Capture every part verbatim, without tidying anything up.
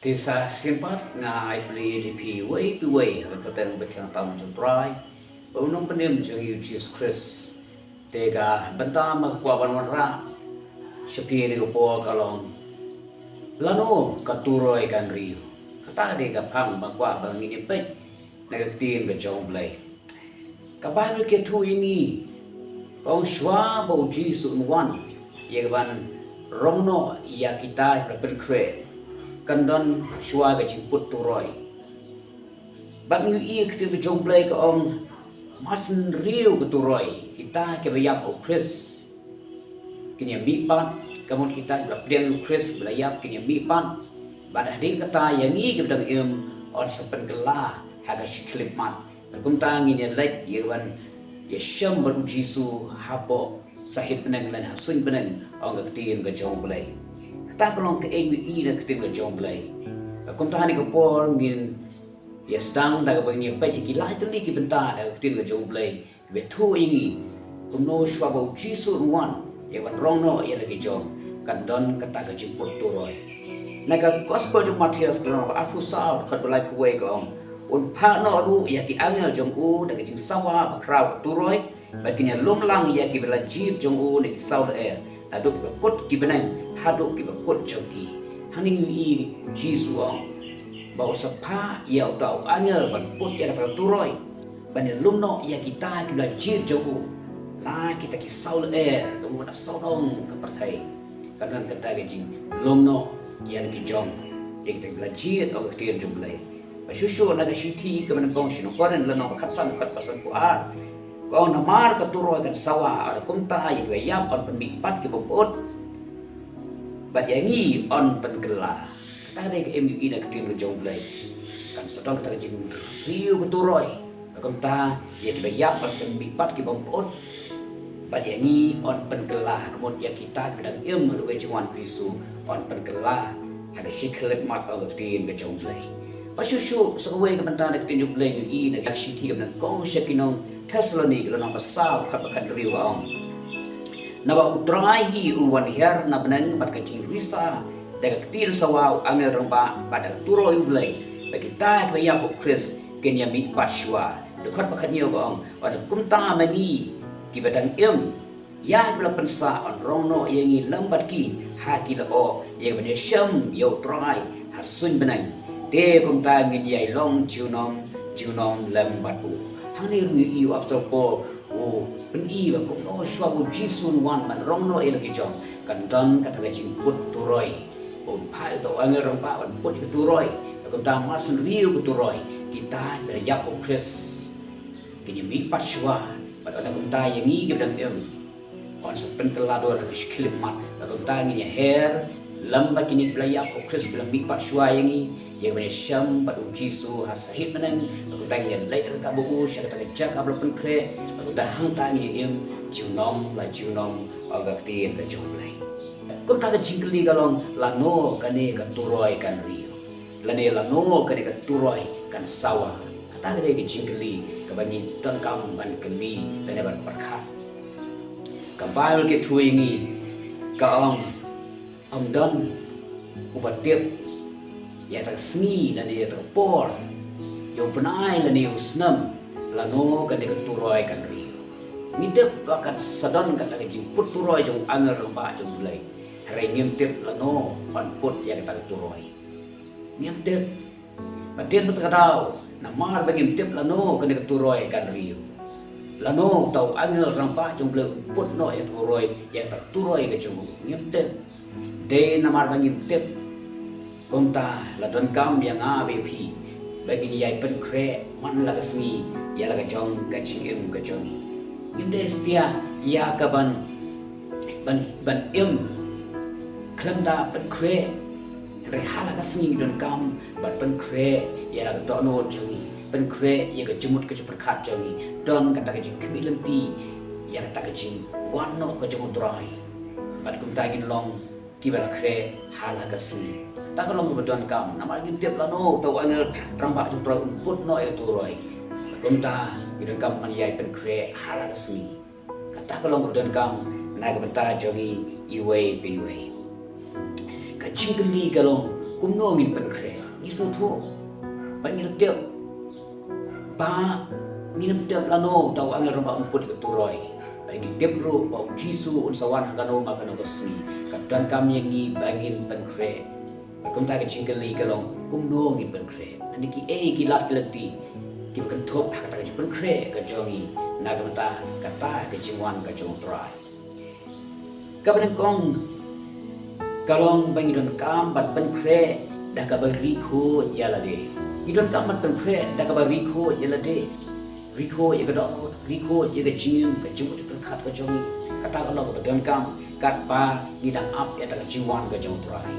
Te sa shisien pat nga ai khublei ïa phi uwei pa uwei ha ka kyrteng bad ka kyrteng jong U Trai bad U Nongpynim jong ngi U Jisu Khrist. Te ka bynta ba nga kwah ban wanrah sha phi ha kane ka por ka long, lano ka turoi kan riew. Kata ka dei ka phang ba nga kwah ba ngin ïa peit na ka ktien ka jong U Blei. Ka Baibl ka ïathuh ïa ngi, ka ong shuwa ba U Jisu un wan ïa ka ban rong noh ïa kita kiba la pynkhreh, kan don shuwa ka jingput turoi. Bad ngi ïohi ha ka ktien ka jong U Blei ka ong, mar shu riew ka turoi, kita kiba ïap ha U Khrist kin ïa mihpat, ka mut kita kiba la pdiang ïa U Khrist, kiba la ïap, kin ïa mihpat. Bad hadien kata ïa ngi kiba dang im yn sa pynkylla ha ka shi khyllipmat. Bad kumta ngin ïa leit ïa ban ïashem bad U Jisu hapoh sahit bneng lane ha suiñ bneng, ong ka ktien ka jong U Blei. Kata ka long kaei ba ngi ïohi na ka ktien ka jong U Blei. Bad kumta ha kane ka por ngin ïa sdang da kaba ngin ïa peit ïa ki lai tylli ki bynta na ka ktien ka jong U Blei. Ba ïathuh ïa ngi kumno shuwa ba U Jisu un wan ïa ban rong noh ïa la ki jong, kan don kata ka jingput turoi. Na ka Gospel jong u Mathaios ka lynnong ba arphew saw, dkhot ba laiphew wei ka ong, un phah noh ruh ïa ki angel jong u da ka jingsawa bakhraw ka turoi, bad kin ïa lum lang ïa kiba la jied jong u na ki saw lyer, naduh kiba kut ki bneng haduh kiba kut jong ki. Hangne ngi ïohi U Jisu u ong ba u sa phah ïa uta u angel ban put ïa kata ka turoi, ban ïa lum noh ïa kita kiba la jied jong u na kita ki saw lyer, ka mut na sawdong ka pyrthei. Kan don kata ka jinglum noh ïa la ki jong, ïa kita kiba la jied, ong ka ktien jong U Blei. Bad shuh shuh na ka shithi kaba nyngkong sha ki nong Korinth lynnong ba khatsan, dkhot ba sanphew ar, ka ong, namar ka turoi kan sawa, lada kumta ïa kiba ïap yn pynmihpat ki bympat, bad ïa ngi yn pynkylla. Kata ka dei kaei ba ngi ïohi na ka ktien ka jong U Blei. Kan sa don kata ka jingriew ka turoi, lada kumta ïa kiba ïap yn pynmihpat ki bympat, bad ïa ngi yn pynkylla, ka mut ïa kita kiba dang im haduh ka jingwan U Jisu yn pynkylla ha ka shi khyllipmat, ong ka ktien ka jong U Blei. Bad shuh shuh sa kawei ka bynta na ka ktien jong U Blei ngi ïohi na ka shithi kaba nyngkong sha ki nong Thessaloni lynnong ba saw, dkhot ba khathynriew ka ong, naba U Trai hi un wan hiar na bneng bad ka jingrisa, da ka ktien sawa u angel rangbah bad da ka turoi U Blei, bad kita kiba ïap ha U Khrist kin ïa mihpat shuwa. Dkhot ba khathynñiew ka ong, lada kumta ma ngi kiba dang im, ïa kiba la pynsah yn rong noh ïa ngi lem bad ki ha ki lyoh, ïa kiban ïashem ïa U Trai ha suiñ bneng. Te kumta ngin ïai long junom junom lem bad u. Hangne ruh ngi ïohi u Apostol Paul u pyni ba kumno shuwa ba U Jisu un wan ban rong noh ïa la ki jong, kan don kata ka jingput turoi. Un phah ïa uta u angel rangbah ban put ïa ka turoi. Lada kumta mar shu riew ka turoi, kita kiba la ïap ha U Khrist kin ïa mihpat shuwa, bad lada kumta ïa ngi kiba dang im yn sa pynkylla dur ha ka shi khyllipmat. Lada kumta ngin ïa her lem bad kine kiba la ïap ha U Khrist, kiba la mihpat shuwa ïa ngi, ïa kiban ïashem bad U Jisu ha sahit bneng. Lada kumta ngin ïa leit ryngkat bad u sha kata ka jaka ba la pynkhreh. Lada kumta hangta ngin ïa im junom la junom, ong ka ktien ka jong U Blei. Kumta ka jingkylli ka long, lano kane ka turoi kan riew, lane lano kane ka turoi kan sawa? Kata ka dei ka jingkylli kaba ngi donkam ban kylli lane ban pyrkhat. Ka Baibl ka ïathuh ïa ngi, ka ong, ym don uba tip ïa kata ka sngi lane ïa kata ka por, ïa u bnai lane ïa u snem, lano kane ka turoi kan riew. Ngi tip ba kan sa don kata ka jingput turoi jong u angel rangbah jong U Blei, hynrei ngim tip lano ban put ïa kata ka turoi. Ngim tip. Bad hadien kata ka daw, namar ba ngim tip lano kane ka turoi kan riew, lano uta u angel rangbah jong U Blei un put noh ïa ka turoi, ïa ka turoi ka jong u, ngim tip. Dei namar ba ngim tip, kumta la donkam ïa nga bad ïa phi ba ngin ïai pynkhreh man la ka sngi ïa la ka jong ka jingim ka jong ngi. Ngim dei satia ïa ka ban, ban, ban im khlem da pynkhreh. Hynrei ha la ka sngi ngi donkam ban pynkhreh ïa la ka dohnud jong ngi, pynkhreh ïa ka jingmut ka jingpyrkhat jong ngi, don kata ka jingkhmih lynti ïa kata ka jingwan noh ka jong U Trai. Bad kumta ngin long kiba la khreh ha la ka sngi. Kata ka long kaba donkam, namar ngim tip lano uta u angel rangbah jong U Trai un put noh ïa ka turoi. Bad kumta ngi donkam ban ïai pynkhreh ha la ka sngi. Kata ka long kaba donkam na ka bynta jong ngi iwei pa iwei. Ka jingkylli ka long, Kumno ngin pynkhreh? Ngi sngewthuh ba ngi la tip ba ngin ym tip lano uta u angel rangbah un put ïa ka turoi. Ba ngi tip ruh ba u Jisu un sa wan ha kano ma kano ka sngi. Ka donkam ïa ngi ba ngin pynkhreh. Bad kumta ka jingkylli ka long, kumno ngin pynkhreh? Naei kiei ki lad ki lynti kiba kynthup ha kata ka jingpynkhreh ka jong ngi na ka bynta kata ka jingwan ka jong u Trai? Kaba nyngkong ka long ba ngi donkam ban pynkhreh da kaba ri khuid ïa lade. Ngi donkam ban pynkhreh da kaba ri khuid ïa lade. Ri khuid ïa ka dohnud, ri khuid ïa ka jingim, ka jingmut jingpyrkhat ka jong ngi. Kata ka long kaba donkam katba ngi dang ap ïa kata ka jingwan ka jong u Trai.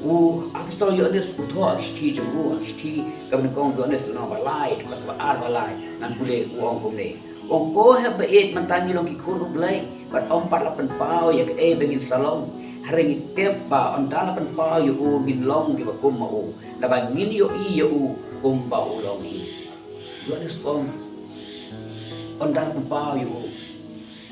U apostol Ïoannis u thoh ha ka shithi jong u, ha ka shithi kaba nyngkong Ïoannis lynnong ba lai, dkhot kaba ar ba lai, ngan pule, u ong kumne. Ong, ko hep ba ïeit, mynta ngi long ki khun u Blei bad ym pat la pynpaw ïa kaei ba ngin sa long. Hynrei ngi tip ba ynda la pynpaw ïa u ngin long kiba kum ma u, naba ngin ïohi ïa u kumba u long hi. Ïoannis u ong, ynda la pynpaw ïa u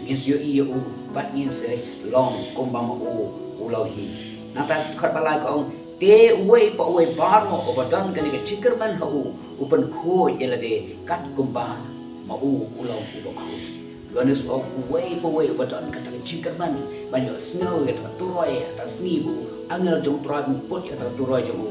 ngin sa ïohi ïa u bad ngin sa long kumba ma u u long hi. Nangta dkhot ba lai ka ong, te uwei pa uwei baroh uba don kane ka jingkyrmen ha u, u pynkhuid ïa lade kat kumba ma u u long uba khuid. Ïoannis u ong, uwei pa uwei uba don kata ka jingkyrmen ban ïohsngew ïa kata ka turoi, kata ka sngi ba u angel jong u Trai un put ïa kata ka turoi jong u,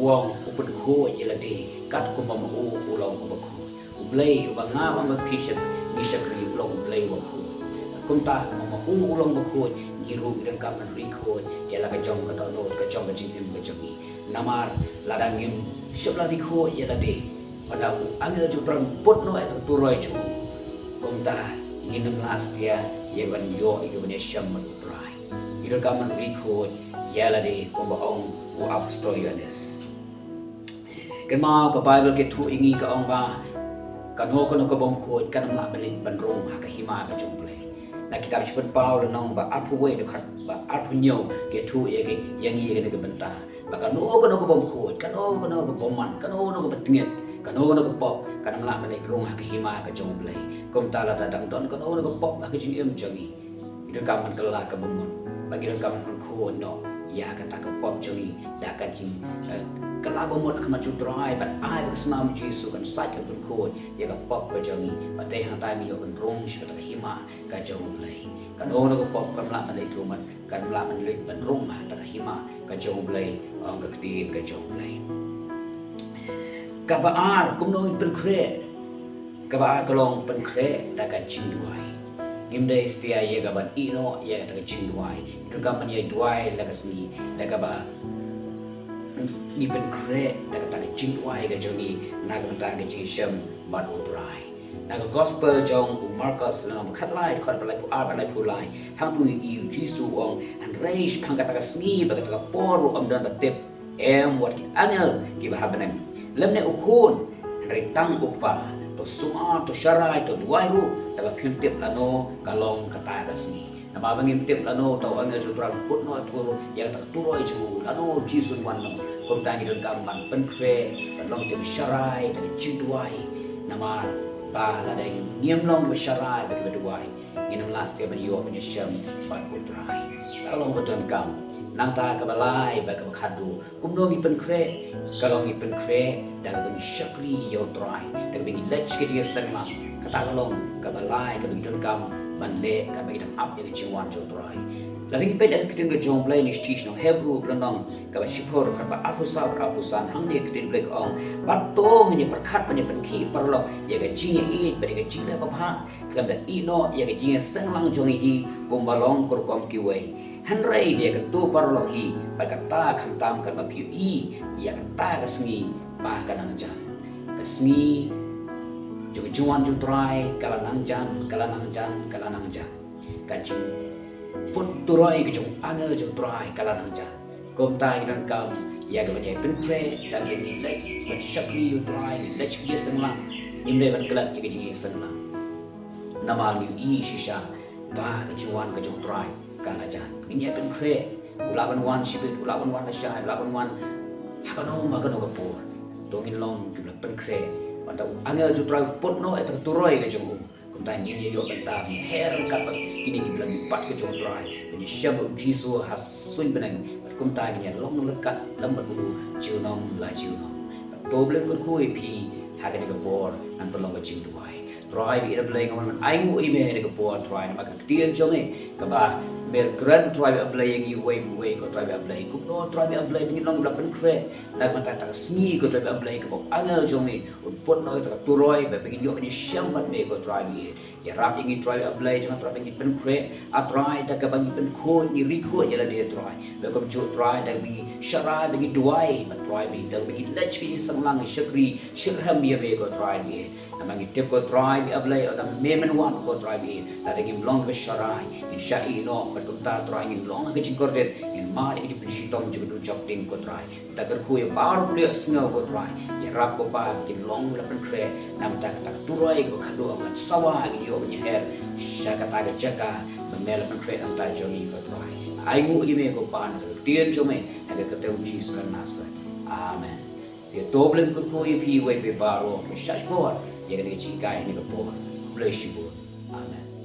u ong u pynkhuid ïa lade kat kumba ma u u long uba khuid. U Blei uba nga bad phi shak-, ngi shakri u long U Blei uba khuid. Kumta kumba ma u u long uba khuid, ngi ruh ngi donkam ban ri khuid ïa la ka jong ka dohnud, ka jong ka jingim ka jong ngi. Namar lada ngim shym la ri khuid ïa lade, ynda u angel jong u Trai un put noh ïa kata ka turoi jong u, kumta ngin ym lah satia ïa ban ïoh ïa ka ban ïashem bad u Trai. Ngi donkam ban ri khuid ïa lade kumba ong u apostol Ïoannis. Kynmaw, ka Baibl ka ïathuh ïa ngi, ka ong ba kano kano ka bym khuid kan ym lah ban leit ban rung ha ka hima ka jong U Blei. Na kitab Shiphew Paul lynnong ba arphew wei dkhot ba arphew hynñiew ka ïathuh ïa ngi, ïa ngi ïa kane ka bynta ba kano kano ka bym khuid, kano kano ka bymman, kano kano ka batngit, kano kano ka pop kan ym lah ban leit rung ha ka hima ka jong U Blei. Kumta lada dang don kano kano ka pop ha ka jingim jong ngi, ngi donkam ban kylla kaba mut, ba ngi donkam ban khuid noh ïa kata ka pop jong ngi da ka jing, eh, kylla ba mut ha khmat jong U Trai, bad ai ba ka snam U Jisu kan sait, kan pynkhuid ïa ka pop ka jong ngi, bad te hangta ngi ïoh ban rung sha kata ka hima ka jong U Blei. Kano kano ka pop kan ym lah ban leit rung, kan ym lah ban leit ban rung ha kata ka hima ka jong U Blei, ong ka ktien ka jong U Blei. Kaba ar, kumno ngin pynkhreh? Kaba ar ka long pynkhreh da ka jingduwai. Ngim dei satia ïa ka ban ïeh noh ïa kata ka jingduwai. Ngi donkam ban ïa duwai la ka sngi da kaba ngi pynkhreh da kata ka jingduwai ka jong ngi na ka bynta ka jingïashem bad U Trai. Na ka Gospel jong u Markos lynnong ba khatlai, dkhot ba laiphew ar bad laiphew lai, hangto u Jisu u ong, hynrei shaphang kata ka sngi bad kata ka por ruh ym don ba tip, em wat ki angel kiba ha bneng, lymne u Khun, hynrei tang u Kpa. To sumar, to sharai, to duwai ruh, da ba phim tip lano ka long kata ka sngi. Namar ba ngim tip lano uta u angel jong U Trai un put noh ïa ka turoi, ïa kata ka turoi jong u, lano u Jisu un wan noh. Kumta ngi donkam ban pynkhreh, ban long kiba sharai da ka jingduwai. Namar ba lada ngim long kiba sharai bad kiba duwai, ngin ym lah satia ban ïoh ban ïashem bad U Trai. Kata ka long ba donkam. Nangta kaba lai bad kaba khatduh, kumno ngi pynkhreh? Ka long ngi pynkhreh da kaba ngi shakri ïa U Trai, da kaba ngi leit sha ka jingïaseng lang. Kata ka long kaba lai kaba ngi donkam ban leh katba ngi dang ap ïa ka jingwan jong U Trai. Lada ngi peit ïa ka ktien ka jong U Blei na ka shithi sha ki nong Hebru, lynnong kaba shiphew, dkhot ba arphew saw bad arphew san, hangne ka ktien U Blei ka ong, bad to ngin ïa pyrkhat ban ïa pynkhih paralok ïa ka jingïaieit bad ïa ka jingleh babha, khlem da ïeh noh ïa ka jingïaseng lang jong ngi hi kumba long ka rukom kiwei. Hynrei da ïa kyntu paralok hi, bad kata khamtam katba phi ïohi ïa kata ka sngi ba ka nang jan. Ka sngi jong ka jingwan jong U Trai ka la nang jan, ka la nang jan, ka la nang jan. Ka jingput turoi ka jong u angel jong U Trai ka la nang jan. Kumta ngi donkam ïa ka ban ïa pynkhreh, da kaba ngi leit ban shakri ïa U Trai, ngi leit sha ka jingïaseng lang, ngim dei ban klet ïa ka jingïaseng lang. Namar ngi ïohi shisha ba ka jingwan ka jong U Trai ka la jan. Ngin ïa pynkhreh, u lah ban wan shibit, u lah ban wan lashai, u lah ban wan ha kano ma kano ka por. To ngin long kiba la pynkhreh. Bad da u angel jong U Trai u put noh ïa kata ka turoi ka jong u, kumta ngin ïa ïoh bynta ban her ryngkat bad kine kiba la mihpat ka jong U Trai, ban ïashem bad U Jisu ha suiñ bneng, bad Kumta ngin ïa long ryngkat lem bad u junom la junom. To Blei kyrkhu ïa phi ha kane ka por, ngan pynlong ka jingduwai. Trai baieit A Blei, nga wan ban ainguh ïa me ha kane ka por Trai, namar ka ktien jong me kaba me kren Trai baieit A Blei ïa ngi uwei pa uwei ko Trai baieit A Blei. Kumno Trai baieit A Blei ba ngin long kiba la pynkhreh na ka bynta kata ka sngi ko Trai baieit A Blei, kaba u angel jong me un put noh kata ka turoi ba ngin ïoh ban ïashem bad me ko Trai baieit. Ïarap ïa ngi Trai baieit A Blei jong nga Trai ba ngin pynkhreh, A Trai, da kaba ngi pynkhuid, ngi ri khuid ïa lade Trai. Ba kumjuh Trai da kaba ngi sharai, ba ngi duwai, ba Trai ba ngi da kaba ngi leit sha ki jingïaseng lang, ngi shakri shitrhem ïa me ko Trai baieit. Namar ngi tip ko Trai baieit A Blei, lada me men wan ko Trai baieit, lada ngim long kiba sharai, ngin shah ïehnoh, bad kumta Trai ngin long ha ka jingkordit, ngin mad ïa ka jingpynshitom jong ka dujok ding ko Trai. Te kyrkhu ïa baroh ki ïohsngew ko Trai. Ïarap ko Pa ba kin long kiba la pynkhreh na ka bynta kata ka turoi kaba khadduh ban sawa ngin ïoh ban ïaher sha kata ka jaka ba me la pynkhreh na ka bynta jong ngi ko Trai. Ainguh ïa me ko Pa na ka ktien jong me ha ka kyrteng u Jisu Khrist na Nasareth. Amen. Te to Blei kyrkhu ïa phi uwei pa uwei baroh kiba shah shkor ïa kane ka jinghikai ha kane ka por. Khublei shibun. Amen.